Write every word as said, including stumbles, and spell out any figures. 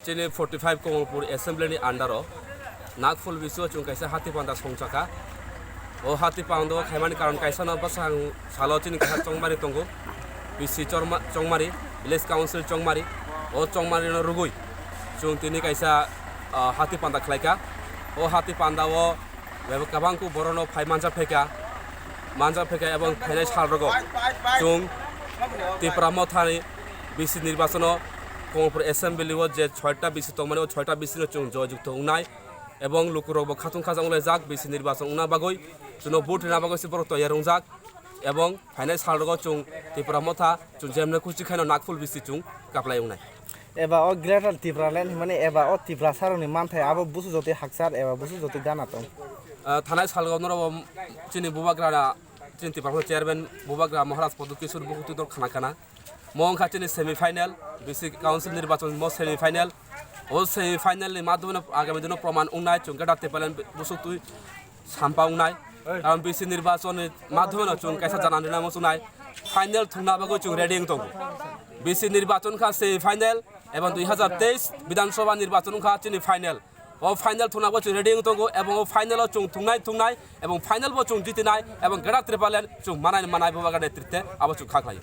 Chini forty five Kamalpur Assembly ni under o Nagphurbisi o chwng kaisa hati panda songchakha. O hati panda o khaimani karon kaisa no bwsang salo chini kaisa chongmari tongo. Bisi chorma-, chongmari, Village Council chongmari. O chongmari no rwgwi chwng tini kaisa, ah, hati panda khlaikha. O hati panda o bebak kwbangkuk borok no phai manja phaikha, manja phaikha ebong phainai sal rogo chwng Tipra Mothani bisi nirbachono Kamalpur Assembly o je soita bisi tongmani, o soita bisi no chwng joyjukto wngnai ebong lukurok bo khatung khajak wnglaijak bisi nirbachon wngna bagwi, chwngno vote rwna bagwi se borok toyar wngjak ebong phainai sal rogo chwng Tipra Motha chwng jemne khuchi khaino Nagphurbisi chwng kaplai wngnai. Eba o Greater Tipraland hwnmani eba o Tiprasarokni manthai abo busu jotoi hakchar eba busu jotoi gana tong. Ah, thanai salgo norok bo chini bubagra, chini Tipra Motha chairman bubagra Maharaj Pradyot Kishore bukutu dol khana khana. Mo wngkha chini semi final, bisi council nirbachon mo semi final. O semi final ni madhyome no agami dino proman wngnai chwng Greater Tipraland busu twi sampa wngnai. Karon bisi nirbachon ni madhyome no chwng kaisa janan rina mo chwnai. Final thungna bagwi chwng ready wng tongo. Bisi nirbachon kha semi final, ebong dui hazar teis Bidhan Sabha nirbachon wngkha chini final. O final thungna bagwi chwng ready wng tongo, ebong o final o chwng thungnai thungnai, ebong final bo chwng jitinai, ebong Greater Tipraland chwng manai manai bubagra netrite abo chwng kha khlaio.